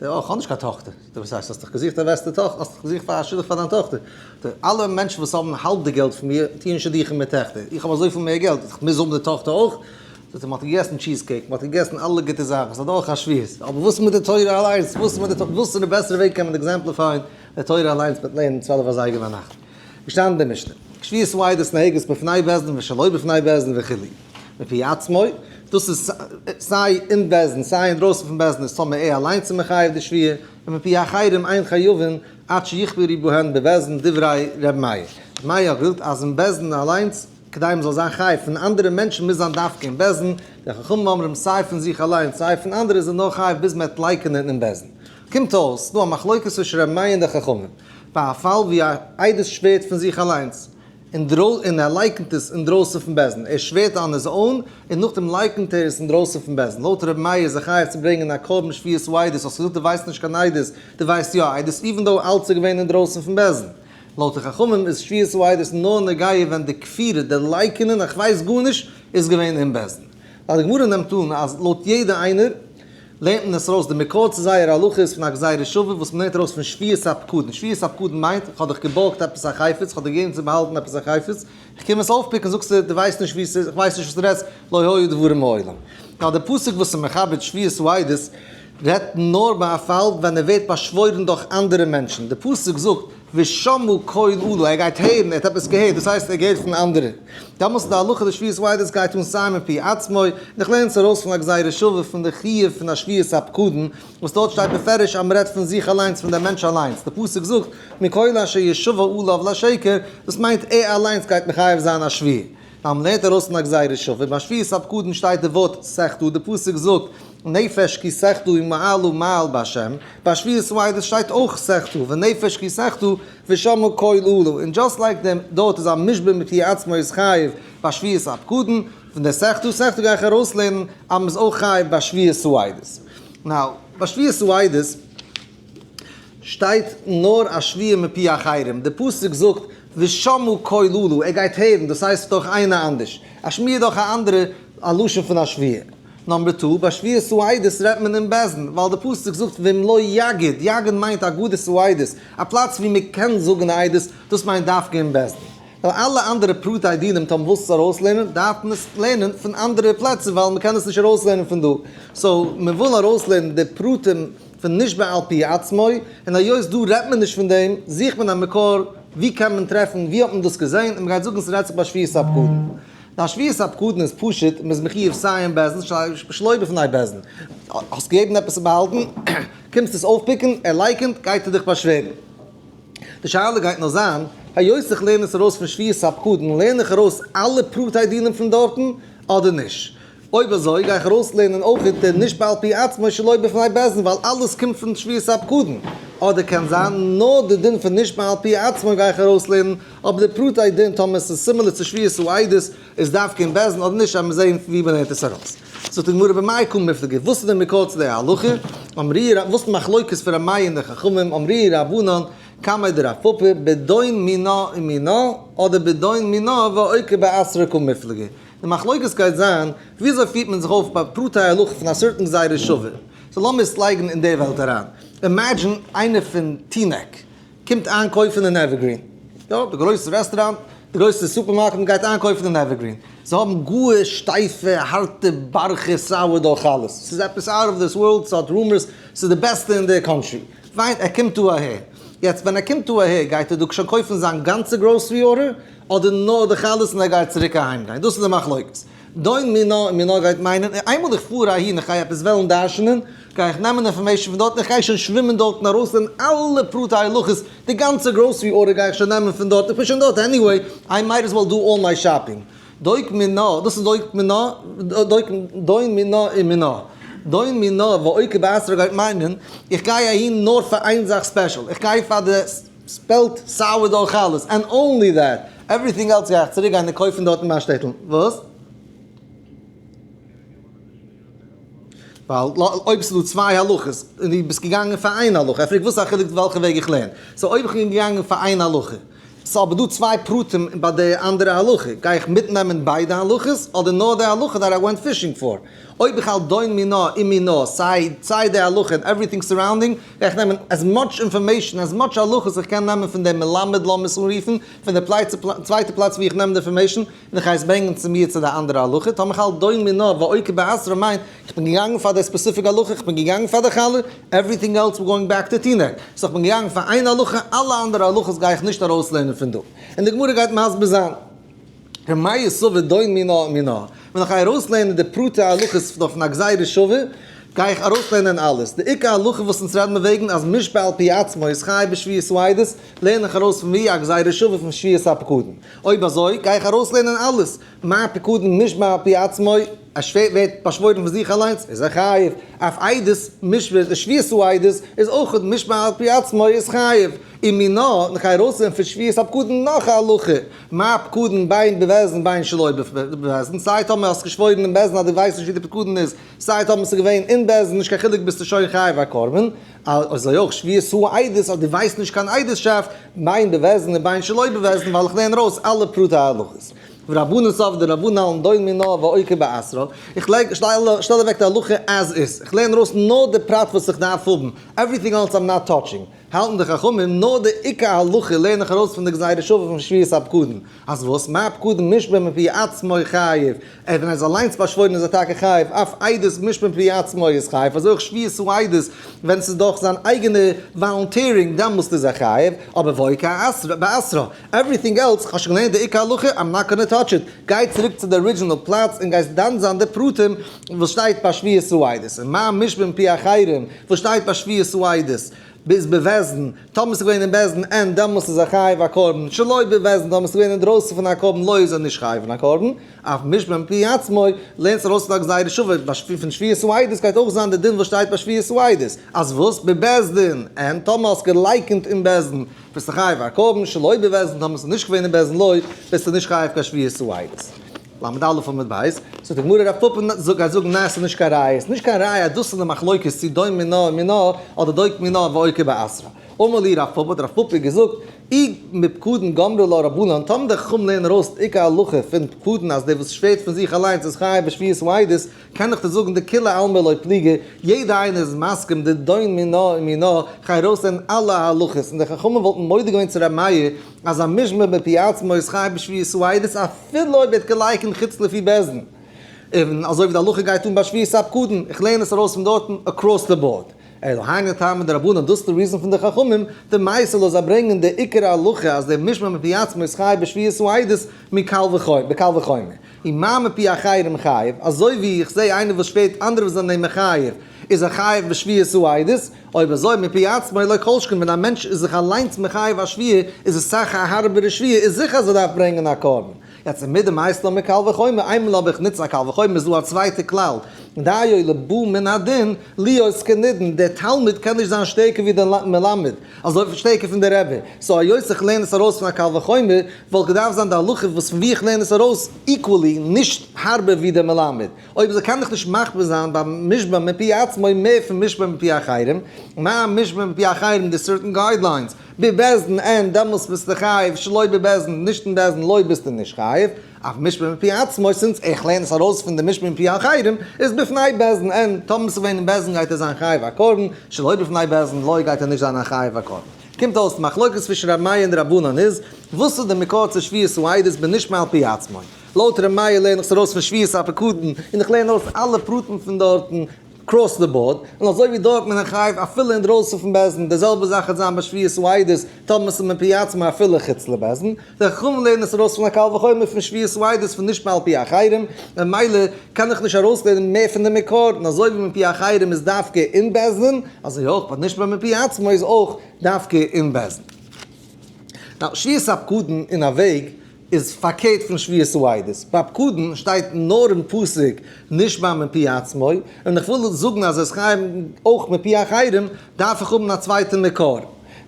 זאגט ער, אה, איך האב נישט קיין טאכטער. זאגט ער, וואס הייסט, האסט דאך געזוכט א בעסטע טאכטער, האסט דאך געזוכט פאר א שידוך פאר דיין טאכטער. זאגט ער, אלע מענטשן וואס האבן האלב די געלט פון מיר, טוען שידוכים מיט טעכטער, איך האב אזויפיל מער געלט, איך מוז האבן די טאכטער אויך? זאגט ער, מען האט געגעסן cheese cake, מען האט געגעסן אלע גוטע זאכן, ס'איז אדורך א שבועות, אבער וואס מיט די תורה אליינס, וואס מיט די תורה, וואס אין די בעסערע וועג קען מען exemplify ען די תורה אליינס מיט לערנען 12 אזייגער ביינאכט? געשטאנען אין די משנה, שבועת העדות נוהגת בפני בית דין ושלא בפני בית דין וכו', מפי עצמו, דאס איז סיי אין בית דין סיי אינדרויסן פון בית דין איז טאמער ער אליינס איז מחייב די שבועה, און מפי אחרים אין חייבין. עד שיכפרו בהן בבית דין דברי ר' מאיר. ר' מאיר האט געזאגט אז אין בית דין אליינס כדי מ'זאל זיין חייב פון אנדערע מענטשן מוז זיין דווקא אין בית דין, די חכמים אומרים סיי פון זיך אליינס סיי פון אנדערע זענען נאר חייב ביז מ'וועט לייקענען אין בית דין. קומט אויס דא א מחלוקת צווישן ר' מאיר און די חכמים ביי א פאל ווי א עדות שווערט פון זיך אליינס און ער לייקנט עס אינדרויסן פון בית דין, ער שווערט on his own און נאכדעם לייקנט ער עס אינדרויסן פון בית דין. לויט ר' מאיר איז ער חייב צו ברענגען א קרבן שבועת העדות, האסט געזאגט דו ווייסט נישט קיין עדות, דו ווייסט יא עדות even though אלץ איז געווען אינדרויסן פון בית דין. לויט די חכמים איז שבועת העדות נאר נוגע ווען די כפירה, די לייקענען איך ווייס גארנישט, איז געווען אין בית דין. ווייל די גמרא נעמט אן אז לויט יעדע איינער לערנט מען עס ארויס די מקור צו זייער הלכה איז פון א גזירה שווה וואס מען לערנט ארויס פון שבועת הפקדון. שבועת הפקדון מיינט איך האב דיך געבארגט עפעס א חפץ, איך האב דיר געגעבן צו באהאלטן עפעס א חפץ, איך קום עס אויפ pick ן זאגסטו דו ווייסט נישט וואו עס איז, איך ווייס נישט וואס דו רעדסט, לא היו דברים מעולם. נאר די פסוק וואס איז מכבד שבועת העדות רעדט נאר ביי א פאל ווען ער ווערט באשוואוירן דורך אנדערע מענטשן. די פסוק זאגט ושמעו קול אלה, ער גייט הערן, ער האט עפעס געהערט, דאס הייסט ער האט געהערט פון אנדערע. דעמאלס איז די הלכה די שבועת העדות גייט אן סיי מפי עצמו, און איך לערן עס ארויס פון א גזירה שווה פון די חיוב פון א שבועת הפקדון, וואס דארט שטייט בפירוש אז מען רעדט פון זיך אליינס, פון דער מענטש אליינס. די פסוק זאגט מכל אשר ישבע עליו לשקר, דאס מיינט ער אליינס גייט מחייב זיין א שבועה. ווייל מען לערנט ארויס פון א גזירה שווה, ביי שבועת הפקדון שטייט די ווארט תחטא, די פסוק זאגט נפש כי תחטא ומעלה מעל בהשם, ביי שבועת העדות שטייט אויך תחטא, ונפש כי תחטא ושמעו קול אלה, און just like דעם דארט איז א מושבע מפי עצמו איז חייב ביי שבועת הפקדון, פון די תחטא תחטא גיי איך ארויסלערנען אז מען איז אויך חייב ביי שבועת העדות. Now, ביי שבועת העדות שטייט נאר א שבועה מפי אחרים, די פסוק זאגט ושמעו קול אלה, ער גייט הערן, דאס הייסט דורך איינער אנדערש, א שמיעה דורך א אנדערע, א לשון פון א שבועה. Number two, ביי שבועת העדות רעדט מען אין בית דין, ווייל די פסוק זאגט ואם לא יגיד, יגיד מיינט אגודת העדות, א פלאץ ווי מען קען זאגן עדות, דאס מיינט דווקא אין בית דין. ווייל אלע אנדערע פרטי דינים טאמער ווילסט עס ארויסלערנען דארף מען עס לערנען פון אנדערע פלעצער ווייל מען קען עס נישט ארויסלערנען פון דא. So מען וויל ארויסלערנען די פרטים פון נשבע על פי עצמו, און היות דא רעדט מען נישט פון דעם, זוכט מען א מקור ווי קען מען טרעפן, ווי האט מען דאס געזען, און מען גייט זאגן ס'רעדט זיך ביי שבועת הפקדון. די שבועת הפקדון איז פשוט, מען איז מחיוב סיי אין בית דין, שלא בפני בית דין. האסט געגעבן עפעס צו באהאלטן, קומסט עס אויפ pick ן, ער לייקענט, גייט ער דיך באשווערן. די שאלה גייט נאר זיין, היות איך לערן עס ארויס פון שבועת הפקדון, לערן איך ארויס אלע פרטי דינים פון דארטן, אדער נישט? אויב אזוי גיי איך ארויסלערנען אויך דער נשבע על פי עצמו שלא בפני בית דין ווייל אלעס קומט פון שבועת הפקדון, אדער קען זיין נאר די דין פון נשבע על פי עצמו גיי איך ארויסלערנען, אבער די פרטי דין טאמער עס איז similar צו שבועת העדות איז דווקא אין בית דין אדער נישט אז מיר זעהן ווי מען לערנט עס ארויס. זאגט די גמרא במאי קא מיפלגי, וואס איז די מקור צו די הלכה? אמרי ר, וואס איז די מחלוקת פון ר' מאיר און די חכמים? אמרי רבנן קמיה דרב פפא, בדוין מינה ומינה, אדער בדוין מינה ואוקי באתרא קא מיפלגי. די מחלוקת גייט זיין וויאזוי פירט מען זיך אויף ביי פרטי הלכה פון א certain גזירה שווה. So לאמיר עס לייגן אין די וועלט אריין. Imagine איינער פון טינעק קומט איינקויפן אין עווערגרין. יא, די גרויסע רעסטוראנט, די גרויסע סופערמארקעט, מ'גייט איינקויפן אין עווערגרין. זיי האבן גאר שטייפע, הארטע, בארכע sourdough חלות. ס'איז עפעס out of this world, ס'האט rumors, ס'איז די בעסטע אין די country. פיין, ער קומט דא אהער. יעצט ווען ער קומט דא אהער, גייט ער דא שוין קויפן זיין גאנצע grocery order? אדער נאר די חלות און ער גייט צוריק אהיים גיין, דאס איז די מחלוקת. דוין מינה און מינה גייט מיינען, איינמאל איך פאר אהין איך גיי עפעס וועלן דרש'נען, גיי איך נעמען information פון דארט און איך גיי שוין שווימען דארט און ארויסלערנען אלע פרטי הלכות, די גאנצע grocery order גיי איך שוין נעמען פון דארט, איך בין שוין דארט anyway, I might as well do all my shopping. דויק מינה, דאס איז דויק מינה, דוין מינה און מינה. דוין מינה ואוקי באתרא גייט מיינען, איך גיי אהין נאר פאר איין זאך special, איך גיי פאר די. Spelt sourdough חלות and only that, everything else גיי איך צוריק גיין און קויפן דארט אין מיין שטעטל. וואס? ווייל אויב ס'איז דא צוויי הלכות און דו ביסט געגאנגען פאר איין הלכה, ער פרעגט וואס איז א חילוק וועלכע וועג איך לערן, so אויב איך בין געגאנגען פאר איין הלכה, ס'איז אבער דא צוויי פרטים ביי די אנדערע הלכה, גיי איך מיטנעמען ביידע הלכות אדער נאר די הלכה that I went fishing for? אויב איך האלט דוין מינה ומינה, סיי סיי די הלכה און everything surrounding, גיי איך נעמען as much information, as much הלכות איך קען נעמען פון דעם מלמד לאמיר עס אנרופן, פון די צווייטע פלאץ ווי איך נעם די information, און איך גיי עס ברענגען צו מיר צו די אנדערע הלכה. טאמער איך האלט דוין מינה ואוקי באתרא מיינט, איך בין געגאנגען פאר די specific הלכה, איך בין געגאנגען פאר די חלה, everything else we're going back to טינעק. So איך בין געגאנגען פאר איין הלכה, אלע אנדערע הלכות גיי איך נישט ארויסלערנען פון דא. און די גמרא גייט מסביר זיין. ר' מאיר סבר דוין מינה ומינה, ווען איך גיי ארויסלערנען די פרטי הלכות פון א גזירה שווה, גיי איך ארויסלערנען אלעס. די עיקר הלכה וואס אונז רעדן מיר וועגן אז מושבע על פי עצמו איז חייב בשבועת העדות, לערן איך ארויס פון ווי? א גזירה שווה פון שבועת הפקדון. אויב אזוי גיי איך ארויסלערנען אלעס. מה פקדון מושבע על פי עצמו, א שווער ווערט באשוואוירן פון זיך אליינס, איז ער חייב. אף עדות מושבע, די שבועת העדות איז אויך מושבע על פי עצמו איז חייב. ומינה, און איך גיי ארויסלערנען פון שבועת הפקדון נאך א הלכה. מה פקדון בין בבית דין בין שלא בבית דין, סיי טאמער האסט געשוואוירן אין בית דין אז דו ווייסט נישט ווי די פקדון איז, סיי טאמער ס'איז געווען אין בית דין, נישט קיין חילוק ביסטו שוין חייב א קרבן, אזוי אויך שבועת העדות אז דו ווייסט נישט קיין עדות'שאפט, בין בבית דין און בין שלא בבית דין, ווייל איך לערן ארויס אלע פרטי ההלכות. ורבנן סברי די רבנן האלטן דון מינה ואוקי באתרא, איך לייג שטעל אוועק די הלכה as is, איך לערן ארויס נאר די פרט וואס איך דארף האבן, everything else I'm not touching. האלטן די חכמים נאר די עיקר הלכה לערן איך ארויס פון די גזירה שווה פון שבועת הפקדון, אז וואס? מה פקדון מושבע מפי עצמו חייב, ער ווען ער איז אליינס באשוואוירן איז ער טאקע חייב, אף עדות מושבע מפי עצמו איז חייב, אזוי אויך שבועת העדות ווען ס'איז דורך זיין אייגענע volunteering דעמאלסט איז ער חייב, אבער ואוקי באתרא, everything else, כ'האב שוין געלערנט די עיקר הלכה, I'm not gonna touch it, גיי צוריק צו די original פלאץ און גייסט דן זיין די פרטים וואס שטייט ביי שבועת העדות, און מה מושבע מפי אחרים וואס שטייט ביי שבועת העדות ביז בבית דין, טאמער ס'איז געווען אין בית דין אין דעמאלס איז ער חייב א קרבן, שלא בבית דין טאמער ס'איז געווען אינדרויסן פון א קרבן לא איז ער נישט חייב אין א קרבן, אף מושבע מפי עצמו, לערנסט ארויס פון א גזירה שווה, ביי פון שבועת העדות גייט אויך זיין די דין וואס שטייט ביי שבועת העדות, אז וואס? בבית דין אין טאמער האסט געלייקענט אין בית דין ביסטו חייב א קרבן, שלא בבית דין טאמער ס'איז נישט געווען אין בית דין לא ביסטו נישט חייב קיין שבועת העדות. ל"א עמוד ב', זאגט די גמרא רב פפא גייט זאגן ניין ס'איז נישט קיין ראיה, ס'איז נישט קיין ראיה אז דאס איז די מחלוקת צו דון מינה ומינה אדער דוק מינה ואוקי באתרא. אמר להו רב פפא האט רב פפא געזאגט, אי מפקדון גמרי לה רבנן, טאמער די חכמים לערנען ארויס די עיקר הלכה פון פקדון אז דער וואס שווערט פון זיך אליינס איז חייב בשבועת העדות, קען איך דיר זאגן דכולי עלמא לא פליגי, יעדער איינער איז מסכים דדון מינה ומינה, כ'גיי ארויסלערנען אלע הלכות, און די חכמים וואלטן מודה געווען צו ר' מאיר אז א מושבע מפי עצמו איז חייב בשבועת העדות אפילו אויב ער האט געלייקנט חוץ לפי בית דין, און אזוי ווי די הלכה גייט אן ביי שבועת הפקדון, איך לערן עס ארויס פון דארטן across the board. אלא היינו טעמא דרבנן, דאס איז די reason פון די חכמים, דמייתי לה זיי ברענגען די עיקר ההלכה אז דער מושבע מפי עצמו איז חייב בשבועת העדות מקל וחומר. ומה מפי אחרים חייב, אזוי ווי איך זעה איינער וואס שווערט אנדערע וואס זענען אים מחייב, איז ער חייב בשבועת העדות, אויב אזוי מפי עצמו לא כל שכן ווען א מענטש איז זיך אליינס מחייב א שבועה איז עס סאך א הארבערע שבועה איז זיכער אז ער דארף ברענגען א קרבן. יעצט ומדמייתי לה מקל וחומר, איינמאל אבער איך נוץ א קל וחומר איז דא א צווייטע כלל, דיו לבא מן הדין להיות כנידון, דער תלמיד קען נישט זיין שטערקער ווי דער מלמד, אזוי שטערקער פון דער רבי, so היות איך לערן עס ארויס פון א קל וחומר, וואלט געדארפט זיין די הלכה וואס פון ווי איך לערן עס ארויס equally נישט הארבער ווי דער מלמד. אויב אזוי קען איך נישט מחמיר זיין ביי מושבע מפי עצמו מער פון מושבע מפי אחרים, מה מושבע מפי אחרים די certain guidelines, בבית דין אין דעמאלס ביסטו חייב, שלא בבית דין נישט אין בית דין לא ביסטו נישט חייב, אף מושבע מפי עצמו since איך לערן עס ארויס פון די מושבע מפי אחרים איז בפני בית דין אין, טאמער ס'איז געווען אין בית דין גייט ער זיין חייב א קרבן, שלא בפני בית דין לא גייט ער נישט זיין א חייב א קרבן. קומט אויס די מחלוקת צווישן ר' מאיר און די רבנן איז, וואס איז די מקור צו שבועת העדות בנשמע על פי עצמו? לויט ר' מאיר לערן איך עס ארויס פון שבועת הפקדון, און איך לערן ארויס אלע פרטים פון דארטן across the board, און אזוי ווי דארט מען איז חייב אפילו אינדרויסן פון בית דין, די זעלבע זאך וועט זיין ביי שבועת העדות, טאמער ס'איז מפי עצמו אפילו חוץ לבית דין. די חכמים לערנען עס ארויס פון א קל וחומר פון שבועת העדות פון נשמע על פי אחרים, ממילא קען איך נישט ארויסלערנען מער פון די מקור, און אזוי ווי מפי אחרים איז דווקא אין בית דין, אזוי אויך ביי נשמע מפי עצמו איז אויך דווקא אין בית דין. Now, שבועת הפקדון אין א וועג איז פארקערט פון שבועת העדות. ביי פקדון שטייט נאר אין פסוק נשבע מפי עצמו, און איך וויל זאגן אז עס חייב אויך מפי אחרים, דארף איך האבן א צווייטע מקור.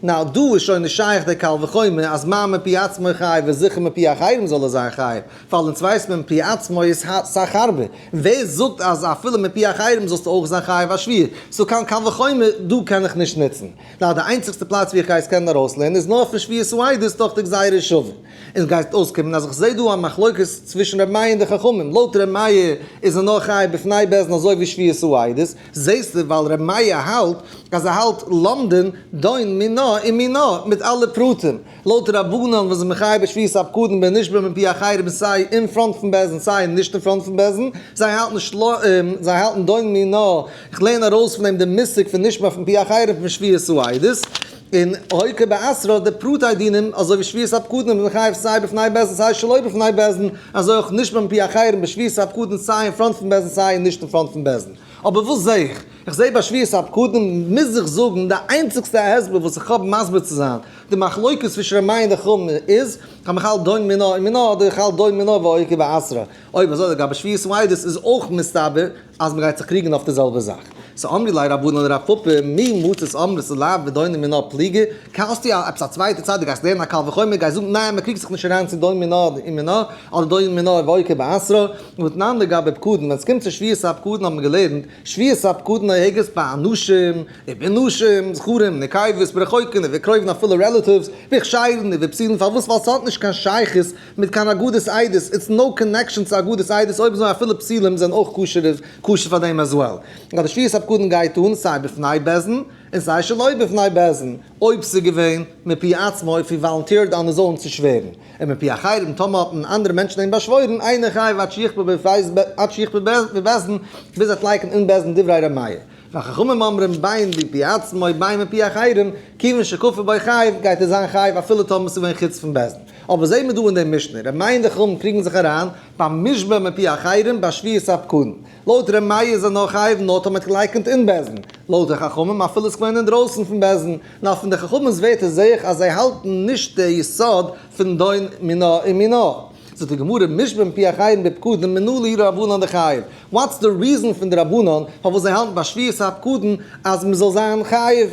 Now דא איז שוין נישט שייך דער קל וחומר אז מה מפי עצמו חייב איז זיכער מפי אחרים זאל ער זיין חייב, ווייל אונז ווייסט מען מפי עצמו איז סאך הארבער, און ווער זאגט אז אפילו מפי אחרים זאלסטו אויך זיין חייב א שבועה, so קיין קל וחומר דא קען איך נישט נוצן. Now די איינציגסטע פלאץ ווי איך גיי עס קענען ארויסלערנען איז נאר פון שבועת העדות דורך די גזירה שווה. און גייט אויסקומען אז איך זעה דא א מחלוקת צווישן ר' מאיר און די חכמים, לויט ר' מאיר איז ער נאר חייב בפני בית דין אזוי ווי שבועת העדות, זעסטו ווייל ר' מאיר האלט אז ער האלט למדין דון מינה ומינה מיט אלע פרטים, לויט רבנן וואס איז מחייב בשבועת הפקדון בנשבע מפי אחרים סיי אין front פון בית דין סיי נישט אין front פון בית דין, זיי האלטן זיי האלטן דון מינה, איך לערן ארויס פון דעם די מושג פון נשבע מפי אחרים פון שבועת העדות. און ואוקי באתרא די פרטי דינים, אזוי ווי שבועת הפקדון איז מחייב סיי בפני בית דין סיי שלא בפני בית דין, אזוי אויך נשבע מפי אחרים בשבועת הפקדון סיי אין front פון בית דין סיי נישט אין front פון בית דין. אבער וואס זע איך? איך זע ביי שבועת הפקדון מוז איך זאגן די איינציגסטע הסבר וואס איך האב מסביר צו זיין די מחלוקת צווישן ר' מאיר און די חכמים איז, המחל דון מינה ומינה אדער יחל דון מינה ואוקי בעשרה. אויב אזוי לגבי שבועת העדות איז אויך מסתבר אז מ'גייט זיך קריגן אויף די זעלבע זאך. סאו אמרי ליה רבנן לרב פפא מי מצית אמרת לאו בדון מינה פליגי, קאסטו א עפעס א צווייטע צד דו גייסט לערנען א קל וחומר גייסט זאגן ניין מ'קריגט זיך נישט אריין צו דון מינה ומינה אדער דון מינה ואוקי בעשרה. ותנן לגבי פקדון ווען ס'קומט צו שבועת הפקדון האט מען געלערנט שבועת הפקדון נוהגת באנשים ובנשים, זכרים, נקבות, ברחוקין ובקרובין אפילו relatives, בכשרין ובפסולין, פארוואס? ווייל ס'האט נישט קיין שייכות מיט קיין אגודת עדות, it's no connection צו אגודת עדות, אויב אזוי אפילו פסולים זענען אויך כשר כשר פאר דעם as well. אבער שבועת הפקדון גייט אן סיי בפני בית דין און סיי שלא בפני בית דין, אויב ס'איז געווען מפי עצמו אויב he volunteered on his own צו שווערן, און מפי אחרים טאמער האט מען אנדערע מענטשן אים באשוואוירן, אינו חייב עד שיכפה בבית דין, ביז ער וועט לייקענען אין בית דין דברי ר' מאיר. וחכמים אומרים בין מפי עצמו בין מפי אחרים, כיוון שכפה בו חייב, גייט ער זיין חייב אפילו טאמער ס'איז געווען חוץ פון בית דין. אבער זעהן מיר דא אין דעם משנה, ר' מאיר און די חכמים קריגן זיך אריין ביים מושבע מפי אחרים ביי שבועת הפקדון. לויט ר' מאיר איז ער נאר חייב נאר טאמער האט געלייקענט אין בית דין. לויט די חכמים אפילו ס'איז געווען אינדרויסן פון בית דין. נאר פון די חכמים'ס ווערטער זעה איך אז זיי האלטן נישט די יסוד פון דון מינה ומינה. זאגט די גמרא מושבע מפי אחרים בפקדון מנא להו לרבנן דחייב, what's the reason פון די רבנן פארוואס זיי האלטן ביי שבועת הפקדון אז מען זאל זיין חייב?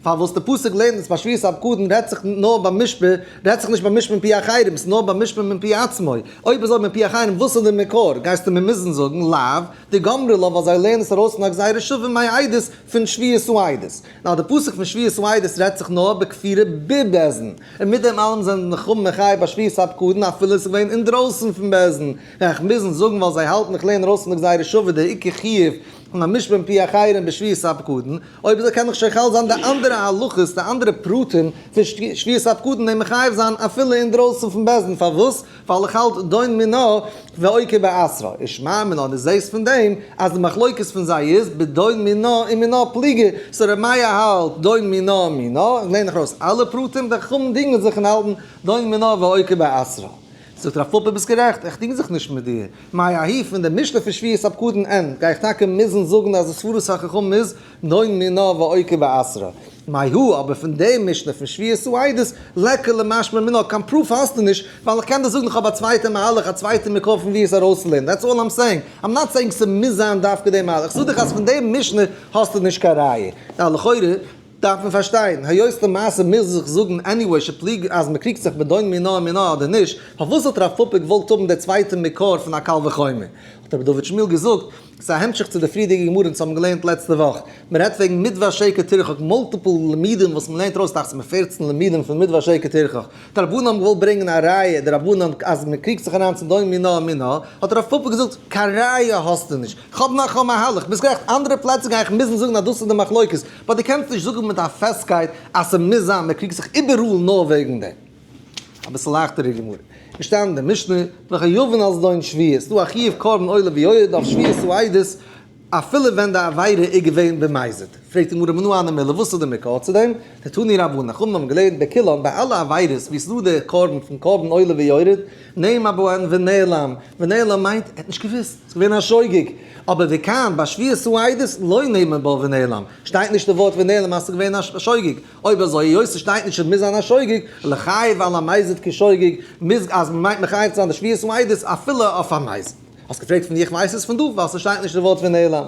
פארוואס די פסוק לערנט אונז ביי שבועת הפקדון רעדט זיך נאר ביי מושבע, רעדט זיך נישט ביי מושבע מפי אחרים, ס'איז נאר ביי מושבע מפי עצמו, אויב אזוי מפי אחרים וואס איז די מקור? גייסטו מיר מוזן זאגן לאו דגמרי לה ווייל זיי לערנען עס ארויס פון א גזירה שווה מעדות פון שבועת העדות. נאר די פסוק פון שבועת העדות רעדט זיך נאר בכפירה בבית דין, און מיט דעם אלעם זענען די חכמים מחייב ביי שבועת הפקדון אפילו עס איז געווען אינדרויסן פון בית דין, וועל איך מוזן זאגן ווייל זיי האלטן איך לערן ארויס פון די גזירה שווה די עיקר חיוב פון א מושבע מפי אחרים בשבועת הפקדון, אויב אזוי קען דאך שוין חל זיין די אנדערע הלכות די אנדערע פרטים פון שבועת הפקדון און מחייב זיין אפילו אינדרויסן פון בית דין, פארוואס? ווייל איך האלט דון מינה ואוקי באתרא, ושמע מינה דו זעהסט פון דעם אז די מחלוקת פון זיי איז בדון מינה ומינה פליגי, סאו ר' מאיר האלט דון מינה ומינה, און לערן איך ארויס אלע פרטים, די חכמים דינגען זיך און האלטן דון מינה ואוקי באתרא. זאגט רב פפא ביסט גערעכט, איך דינג זיך נישט מיט דיר, מאי האי פון די משנה פון שבועת הפקדון אין, גיי איך טאקע מוזן זאגן אז די סברת החכמים איז דון מינה ואוקי באתרא. מאי הא, אבער פון די משנה פון שבועת העדות, ליכא למשמע מינה, קיין proof האסטו נישט, ווייל איך קען דיר זאגן איך האב א צווייטע מהלך, א צווייטע מקור פון ווי עס ארויסצולערנען, that's all I'm saying, I'm not saying ס'מוז זיין דווקא די מהלך, איך זאג דיך אז פון די משנה האסטו נישט קיין ראיה. נאר לכאורה דארף מען פארשטיין, היות למעשה מוז איך זאגן anyway שפליג אז מ'קריגט זיך בדון מינה ומינה אדער נישט, פארוואס האט רב פפא געוואלט האבן די צווייטע מקור פון א קל וחומר? האט רבי דוד שמואל געזאגט, ס'איז א המשך צו די פריערדיגע גמרא אונז האבן געלערנט לעצטע וואך. מען רעדט וועגן מדבר שקר תרחק, multiple לימודים וואס מען לערנט ארויס, דאכט זיך מיר 14 לימודים פון מדבר שקר תרחק. די רבנן האבן געוואלט ברענגען א ראיה, די רבנן, אז מען קריגט זיך אריין צו דון מינה ומינה, האט רב פפא געזאגט, קיין ראיה האסטו נישט, כ'האב נאך א מהלך, ביסט גערעכט, אנדערע פלעצער גיי איך מוזן זאגן אז דאס איז די מחלוקת, but דו קענסט נישט זאגן מיט א פעסטקייט אז ס'מוז זיין מען קריגט זיך איבעראל נאר וועגן דעם. אביסל לייכטערע גמרא. געשטאנען אין די משנה, וחייבין על זדון שבועה, ס'דא א חיוב קרבן עולה ויורד אויף שבועת העדות אפילו ווען די עבירה איז געווען במזיד. פרעגט די גמרא מנא הני מילי, וואס איז די מקור צו דעם? דתנו רבנן, חכמים האבן געלערנט בכולן, ביי אלע עבירות וואו ס'איז דא די קרבן פון קרבן עולה ויורד, נאמר בהן ונעלם, ונעלם מיינט ער האט נישט געוואוסט, ס'איז געווען א שוגג, אבער וכאן ביי שבועת העדות לא נאמר בה ונעלם, שטייט נישט די ווארט ונעלם אז ס'איז געווען א שוגג, אויב אזוי היות ס'שטייט נישט אז מוז זיין א שוגג, לחייב על המזיד כשוגג, מוז אז מ'מיינט מחייב צו זיין די שבועת העדות אפילו אויף א מזיד. האסט געפרעגט פון ווי איך ווייס עס? פון דא, ווייל ס'שטייט נישט די ווארט ונעלם.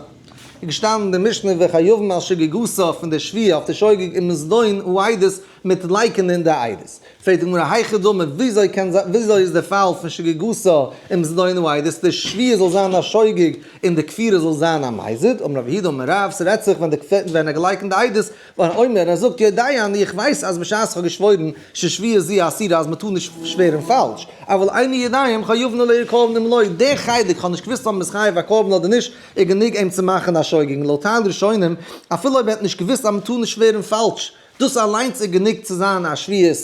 איז געשטאנען אין די משנה וחייבין על שגגתו פון די שבועה אויף די שוגג ומזדון העדות מיט לייקענען די עדות. פרעגט די גמרא היכי דמי וויאזוי קען זיין וויאזוי איז די פאל פון שגגתו ומזדון העדות די שבועה זאל זיין א שוגג און די כפירה זאל זיין א מזיד, אמר רב יהודה אמר רב ס'רעדט זיך ווען די ווען ער געלייקענט די עדות ואומר, ער זאגט, יודע אני, איך ווייס אז בשעת איך האב געשוואוירן ששבועה זו אסורה אז מ'טאר נישט שווערן פאלש, אבל איני יודע אם חייבין עליה קרבן אם לא, דער חלק, איך האב נישט געוואוסט אויב מ'איז חייב א קרבן אדער נישט, איז גענוג אים צו מאכן א שוגג, און לויט טייל ראשונים, אפילו אויב ער האט נישט געוואוסט אז מ'טאר נישט שווערן פאלש, דאס אליינס איז גענוג צו זיין א שבועת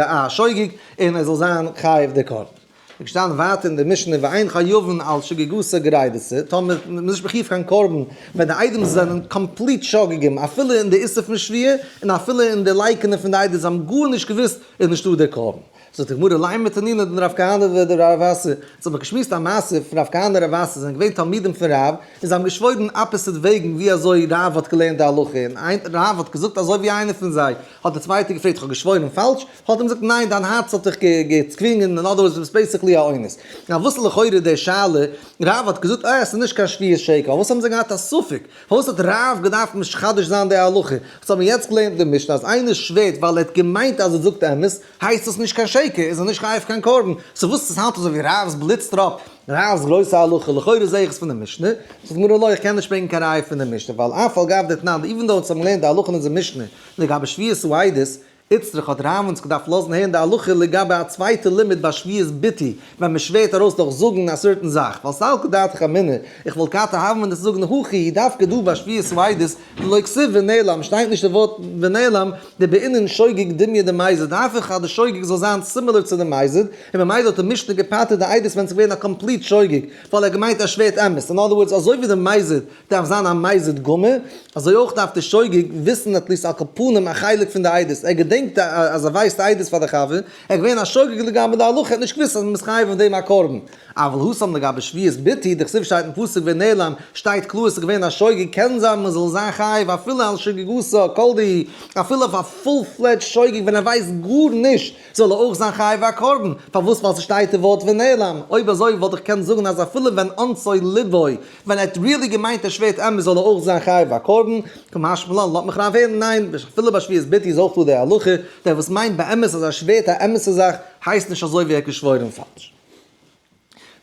א שוגג און ער זאל זיין חייב די קרבן. איז געשטאנען ווייטער אין די משנה ואין חייבין על שגגתו גרידתא, טאמער מ'איז נישט מחיוב קיין קרבן ווען די עדים זענען complete שוגגים אפילו אין די איסור פון שבועה און אפילו אין די לייקענען פון די עדות זיי האבן גארנישט געוואוסט איז נישטא דער קרבן. זאגט די גמרא לימא תנינא דרב כהנא ורב אסי, אונז האבן געשמועסט א מעשה פון רב כהנא און רב אסי זענען געווען תלמידים פון רב, און זיי האבן געשוואוירן opposite וועגן ווי אזוי רב האט געלערנט די הלכה, און איין רב האט געזאגט אזוי ווי איינער פון זיי, האט דער צווייטער געפרעגט איך האב געשוואוירן פאלש? האט אים געזאגט ניין דיין הארץ האט דיך געצווינגען, אין other words דו ביסט basically א אונס. נאר וואס איז לכאורה די שאלה, רב האט געזאגט אה עס איז נישט קיין שבועת שקר, פארוואס האבן זיי געהאט א ספק? פארוואס האט רב געדארפט מחדש זיין די הלכה? וואס האבן יעצט געלערנט אין די משנה אז איינער שווערט ווייל ער האט געמיינט אז ער זאגט אמת, הייסט עס נישט קיין שקר, איז ער נישט חייב קיין קרבן. so וואס עס האלט אזוי ווי רב'ס בליץ טראפ, רב'ס גרויסע הלכה, לכאורה זעה איך עס פון די משנה, זאגט די גמרא לא, איך קען נישט ברענגען קיין ראיה פון די משנה, ווייל אף על גב דתנן, even though אונז האבן געלערנט די הלכה אין אונזער משנה לגבי שבועת העדות, איצטריך האט רב אונז געדארפט לאזן הערן די הלכה לגבי א צווייטע לימוד ביי שבועת ביטוי, ווען מען שווערט ארויס דורך זאגן א certain זאך, ווייל סלקא דעתך אמינא, איך וואלט געהאט א הוה אמינא צו זאגן הכי דווקא דא ביי שבועת העדות, דלא כתיב ונעלם, שטייט נישט די ווארט ונעלם, דבעינן שוגג דומיא דמזיד, דארף איך אז די שוגג זאל זיין similar צו די מזיד, און ממילא האט די משנה געפטר'ט די עדות ווען ס'איז געווען א complete שוגג, ווייל ער האט געמיינט ער שווערט אמת, אין other words אזוי ווי די מזיד דארף זיין א מזיד גמור, אזוי אויך דארף די שוגג וויסן at least על כל פנים א חלק פון די עדות, ער געדענקט אז ער ווייסט עדות פאר די חבר, ער איז געווען א שוגג לגבי די הלכה, ער האט נישט געוואוסט אז מ'איז חייב אויף דעם א קרבן. אבל התם לגבי שבועת ביטוי, דכתיב שטייט אין פסוק ונעלם, שטייט קלאר עס איז געווען א שוגג, קען זיין מ'זאל זיין חייב אפילו על שגגתו כל דהי, אפילו אויף א full fledged שוגג ווען ער ווייסט גארנישט זאל ער אויך זיין חייב א קרבן, פארוואס ווייל ס'שטייט די ווארט ונעלם, אויב אזוי וואלט איך געקענט זאגן אז אפילו ווען אנסו ליבו, ווען ער האט really געמיינט ער שווערט אמת זאל ער אויך זיין חייב א קרבן, קא משמע לן לאזט מיך רב הערן, ניין, אפילו ביי שבועת ביטוי איז אויך דא די הלכה, דער וואס מיינט באמת אז ער שווערט א אמת'ע זאך הייסט נישט אזוי ווי ער האט געשוואוירן פאלש.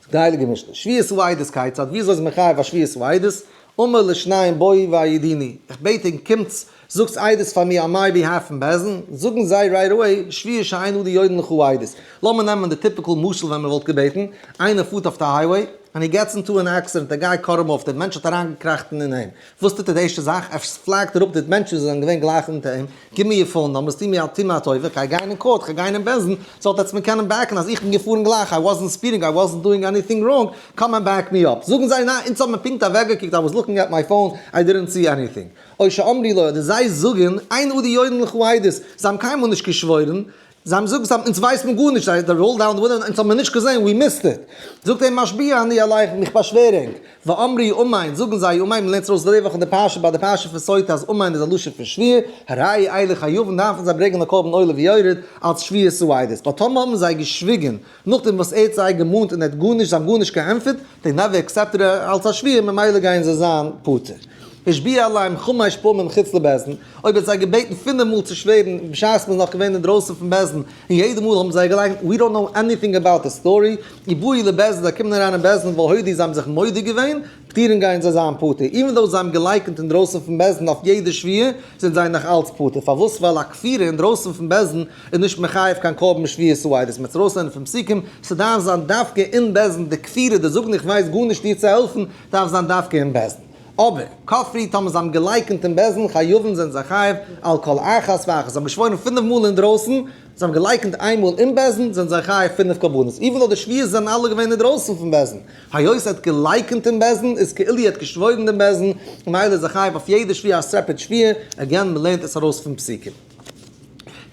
זאגט די הייליגע משנה, שבועת העדות כיצד, ווי אזוי איז מען חייב א שבועת העדות, אמר לשניים בואו והעידוני, איך בעט ענק קומטס זאגטס עדות פאר מיר on my behalf אין בית דין, זאגן זיי right away, שבועה שאין אדם יודעין לך עדות. לאמיר נעמען די typical משל ווען מען וואלט געבעטן, איינער פארט אויף די highway, און he gets into an accident, א guy cut אים off, דער מענטש האט אריינגעקראכט אין אים, וואס טוט ער די ערשטע זאך? ער flag ט אראפ די מענטשן וואס זענען געווען גלייך אונטער אים, גיב מיר your phone numbers, טו מיר א טו מיר א טובה, כ'גיי גיין אין court, כ'גיי גיין אין בית דין, זאלט עטס מיר קענען back ן אז איך בין געפארן גלייך, I wasn't speeding, I wasn't doing anything wrong, come and back me up. זאגן זיי, ניין, אונז האבן מיר פונקט אוועקגעקוקט, I was looking at my phone, I didn't see anything. או שאמרו לו, אדער זיי זאגן, אין אדם יודעין לך עדות, זיי האבן קיינמאל נישט געשוואוירן, זיי האבן געזאגט, אונז ווייסט מען גארנישט, זיי roll down the window, אונז האבן מיר נישט געזען, we missed it. זאגט ער, משביע אני עליכם, איך באשווער ענק. ואמרו אמן, זאגן זיי אמן, מ'לערנט ארויס די וואך אין די פרשה, ביי די פרשה פון סוטה אז אמן איז א לשון פון שבועה, הרי אלו חייבין דארפן זיי ברענגען א קרבן עולה ויורד אלס שבועת העדות. but טאמער האבן זיי געשוויגן נאכדעם וואס ער האט זיי געמאנט און ער האט גארנישט, זיי האבן גארנישט געענטפערט, they never accepted אלס א שבועה, ממילא גייען זיי זיין פטור. השביע עליהם חמש פעמים חוץ לבית דין, אויב ער האט זיי געבעטן פינף מאל צו שווערן בשעת מ'איז נאך געווען אינדרויסן פון בית דין, און יעדע מאל האבן זיי געלייקנט, we don't know anything about the story, ובאו לבית דין, זיי קומען אריין אין בית דין והודו זיי האבן זיך מודה געווען, פטורין גייען זיי זיין פטור, even though זיי האבן געלייקנט אינדרויסן פון בית דין אויף יעדע שבועה, זענען זיי נאך אלץ פטור, פארוואס? ווייל א כפירה אינדרויסן פון בית דין איז נישט מחייב קיין קרבן שבועת העדות, מ'וועט עס ארויסלערנען פון פסוקים, ס'דארף זיין דווקא אין בית דין, די כפירה, די זאגן איך ווייס גארנישט דיר צו העלפן, דארף זיין דווקא אין בית דין. אבער, כפרו טאמער זיי האבן געלייקנט אין בית דין, חייבין זענען זיי חייב על כל אחת ואחת, זיי האבן געשוואוירן פינף מאל אינדרויסן, זיי האבן געלייקנט איין מאל אין בית דין, זענען זיי חייב פינף קרבנות, even though די שבועות זענען אלע געווען אינדרויסן פון בית דין. היות ער האט געלייקנט אין בית דין, איז כאילו ער האט געשוואוירן דעם בית דין, ממילא איז ער חייב אויף יעדע שבועה א separate שבועה, again מ'לערנט עס ארויס פון פסוקים.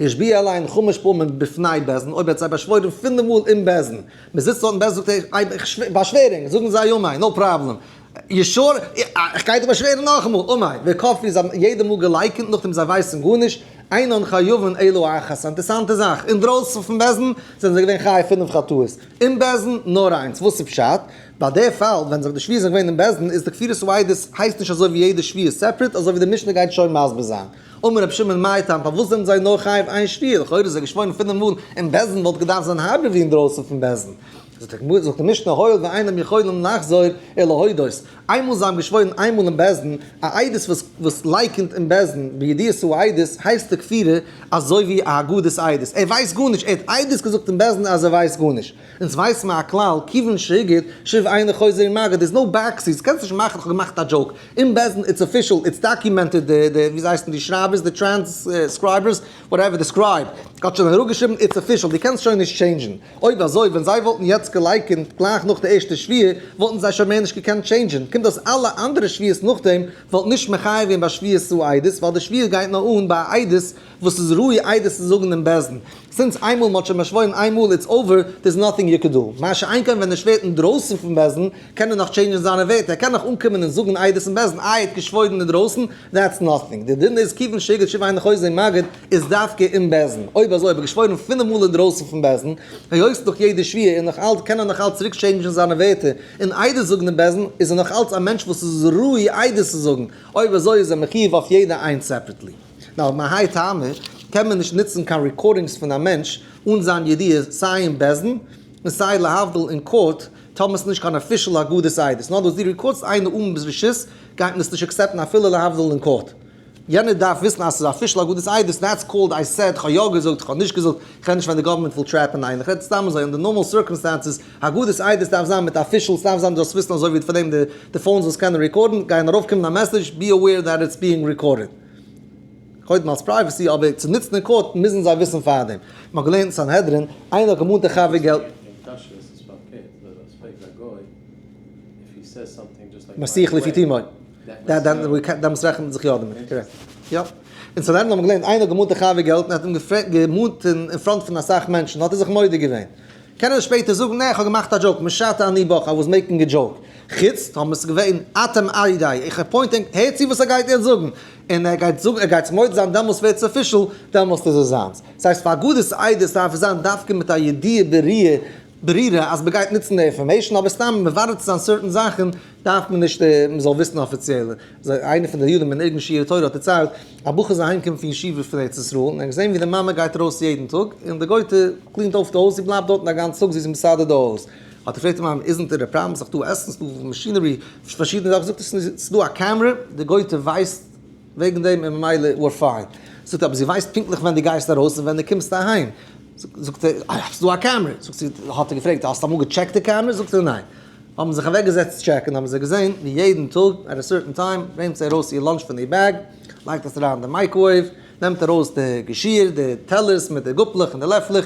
השביע עליהן חמש פעמים בפני בית דין, אויב ער האט זיי באשוואוירן פינף מאל אין בית דין, מ'זיצט דארט אין בית דין זאגט ער, איך באשווער ענק, זאגן זיי אמן, no problem, you sure? איך גיי דיר באשווערן נאכאמאל, אמן, וכפרו זיי האבן יעדע מאל געלייקנט נאכדעם זיי ווייסן גארנישט, אינן חייבין אלא אחת, א אינטערסאנטע זאך, אינדרויסן פון בית דין זענען זיי געווען חייב פינף חטאות, אין בית דין נאר איינס, וואס איז פשט? ביי די פאל ווען זיך די שבועות זענען געווען אין בית דין איז די כפירת העדות הייסט נישט אזוי ווי יעדע שבועה separate אזוי ווי די משנה גייט שוין מסביר זיין. אמר רבי שמעון מאי טעמא פארוואס זענען זיי נאר חייב איין שבועה לכאורה איז ער געשוואוירן פינף מאל אין בית דין וואלט געדארפט זיין הארבער ווי אינדרויסן פון בית דין. זאגט די משנה הואיל ואינם יכולים לחזור ולהודות איינמאל זיי האבן געשוואוירן איינמאל אין בית דין א עדות וואס וואס לייקענט אין בית דין בידיעת העדות הייסט די כפירה אזוי ווי א הגדת עדות ער ווייסט גארנישט ער האט עדות געזאגט אין בית דין אז ער ווייסט גארנישט. אונז ווייס מיר א כלל, כיוון שהגיד, שוב אינו חוזר ומגיד, there's no backseats, קענסט נישט מאכן כ'האב געמאכט א joke, אין בית דין it's official, it's documented, די די ווי הייסן די שרייבערס, די טרענסקרייבערס, whatever, די scribe, האט שוין אראפגעשריבן, it's official, דו קענסט שוין נישט change ן. אויב אזוי ווען זיי וואלטן יעצט. יעצט געלייקענט גלייך נאך די ערשטע שבועה, וואלטן זיי שוין מער נישט געקענט change ען. קומט אויס אלע אנדערע שבועות נאכדעם וואלט נישט מחייב געווען ביי שבועת העדות, ווייל די שבועה גייט נאר אן ביי א עדות וואס איז ראוי עדות צו זאגן אין בית דין. Since איינמאל מ'האט שוין באשוואוירן איינמאל it's over, there's nothing you can do. מה שאין כן ווען ער שווערט אינדרויסן פון בית דין, קען ער נאך change ען זיינע ווערטער, ער קען נאך אנקומען און זאגן עדות אין בית דין, איי ער האט געשוואוירן אינדרויסן, that's nothing. די דין איז כיוון שהגיד שוב אינו חוזר ומגיד איז דווקא אין בית דין. אויב אזוי האב איך געשוואוירן פינף מאל אינדרויסן פון בית דין, היות נאך יעדע שבועה און נאך אלץ קען ער נאך אלץ צוריק change ען זיינע ווערטער און עדות זאגן אין בית דין, איז ער נאך אלץ א מענטש וואס איז ראוי עדות צו זאגן, אויב אזוי איז ער מחיוב אויף יעדע איינס separately. Now, מהאי טעמא קען מען נישט נוצן קיין recordings פון א מענטש אן זיין ידיעה סיי אין בית דין און סיי להבדיל אין court טאמער ס'איז נישט קיין official הגדת עדות. נאר דאס דו record סט איינער אן רשות גייט מען עס נישט accept ן אפילו להבדיל אין court. יענער דארף וויסן אז ס'איז official הגדת עדות, that's called I said, כ'האב יא געזאגט, כ'האב נישט געזאגט, כ'רעד נישט ווען די government וויל trap ען איינער, כ'רעד סתם אזוי, under normal circumstances, הגדת עדות דארף זיין מיט official, ס'דארף זיין דו זאלסט וויסן אזוי ווי פאר דעם די phones וואס קענען record ן, גייען ארויפקומען א message, be aware that it's being recorded. קודם אלס privacy, אבער צו נוצן אין court מוזן זיי וויסן פארדעם. מ'האט געלערנט אין סנהדרין, איינער האט געמאנט א חבר געלט. מסיח לפי תומו. דעמאלטס רעכנט מען זיך יא דערמיט, correct. יא. אין סנהדרין האט מען געלערנט, איינער האט געמאנט א חבר געלט און האט אים געמאנט אין front פון אסאך מענטשן, האט ער זיך מודה געווען. קען ער שפעטער זאגן, נע, איך האב געמאכט א joke, משטה אני בך, I was making a joke. חוץ טאמער ס'איז געווען אתם עדי, איך point ענק, הערט צו וואס ער גייט יעצט זאגן. און ער גייט זאגן, ער גייט מודה זיין, דעמאלטס ווערט עס official, דעמאלטס איז עס זיינס. ס'הייסט פאר הגדת עדות דארף עס זיין דווקא מיט א ידיעה בריאה ברירה אז מ'גייט נוצן די information, אבער סתם מברר צו זיין certain זאכן דארף מען נישט מ'זאל וויסן אפיציעל. איינער פון די יודעים אין ארגון שיעורי תורה האט דערציילט, א בחור איז אהיימגעקומען פון ישיבה פון ארץ ישראל און ער האט געזען ווי די מאמע גייט ארויס יעדן טאג און די גויטע clean ט אויף די הויז, זי בלייבט דארטן א גאנצן טאג, זי איז מסדר די הויז. האט ער געפרעגט די מאמע, isn't it a problem? ס'איז דאך דא עסן, ס'איז דא machinery, פארשידענע זאכן. זאגט ער, ס'איז דא א קעמרע, די גויטע ווייסט וועגן דעם און ממילא we're fine. זאגט ער, אבער זי ווייסט פונקטליך ווען דו גייסט ארויס און ווען דו קומסט אהיים. זאגט ער, אה, ס'איז דא א קעמרע. זאגט זי, האט ער געפרעגט, האסט אמאל גע check ט די קעמרע? זאגט ער, ניין. האבן זיך אוועקגעזעצט check ן, האבן זיי געזען ווי יעדן טאג at a certain time נעמט זי ארויס איר lunch פון איר bag, לייגט עס אריין אין די microwave, נעמט ארויס די געשיר, די טעלערס מיט די גאפלעך און די לעפלעך,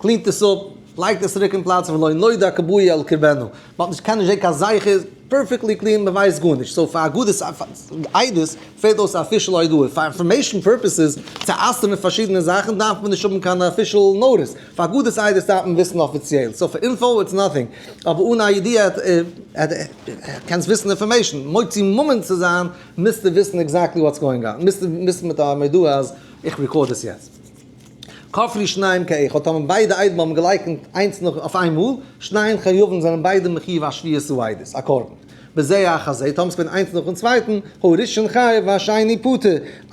clean ט עס אפ, לייגט עס צוריק אין פלאץ, ולא נודע כי באו אל קרבנה. מ'האט נישט, קען נישט זען קיין זכר, perfectly clean, מ'ווייסט גארנישט. So פאר הגדת עדות פעלט אויס א official הודעה. פאר information purposes צו אסר'ן פארשידענע זאכן דארף מען נישט האבן קיין official notice. פאר הגדת עדות דארף מען וויסן אפיציעל. So פאר info it's nothing. אבער אן א ידיעה קענסט וויסן information. מוציא ממון צו זיין מוזטו וויסן exactly what's going on. מוזטו וויסן מיט א מודעה אז איך record עס יעצט. כפרו שניהם כאחד, האבן ביידע עדים האבן געלייקנט איינס נאך אויף איינמאל, שניהם חייבין זענען ביידע מחיוב א שבועת העדות, א קרבן. בזה אחר זה, טאמער ס'געווען איינס נאכן צווייטן, הראשון חייב והשני פטור.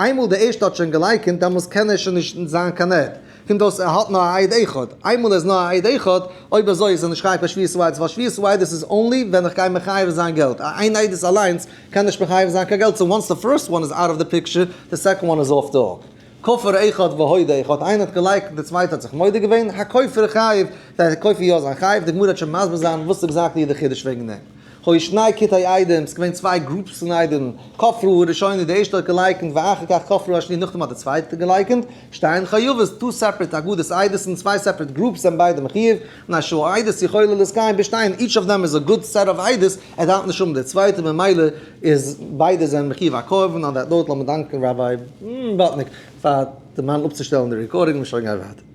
איינמאל דער ערשטער האט שוין געלייקנט, דעמאלס קען ער שוין נישט זיין קיין עד. קומט אויס ער האט נאר א עד אחד. איינמאל ער איז נאר א עד אחד, אויב אזוי איז ער נישט חייב קיין שבועת העדות, ווייל שבועת העדות איז only ווען איך גיי מחייב זיין געלט. א איין עדות אליינס קען נישט מחייב זיין קיין געלט, so once the first one is out of the picture, the second one is off the hook. כפר אחד והודה אחד, איינער האט געלייקנט דער צווייטער האט זיך מודה געווען, הכופר חייב, דער כופר יא זיין חייב, די גמרא וועט שוין מסביר זיין וואס exactly איז די חידוש וועגן דעם. היו שני כיתי עדים, ס'איז געווען צוויי groups פון עדים, כפרו הראשונה די ערשטע האט געלייקנט ואחר כך כפרו השני נאכדעם האט די צווייטע געלייקנט, שתיהן חייבות, two separate הגדת עדות און צוויי separate groups זענען ביידע מחיוב, מפני שהעדות יכולה להתקיים בשתיהן, each of them is a good set of עדות, ער דארף נישט האבן די צווייטע ממילא איז ביידע זענען מחיוב א קרבן, on that note לאמיר דאנקען Rabbi באטניק פאר דערמאנען אפצושטעלן די recording און שוין גיין ווייטער.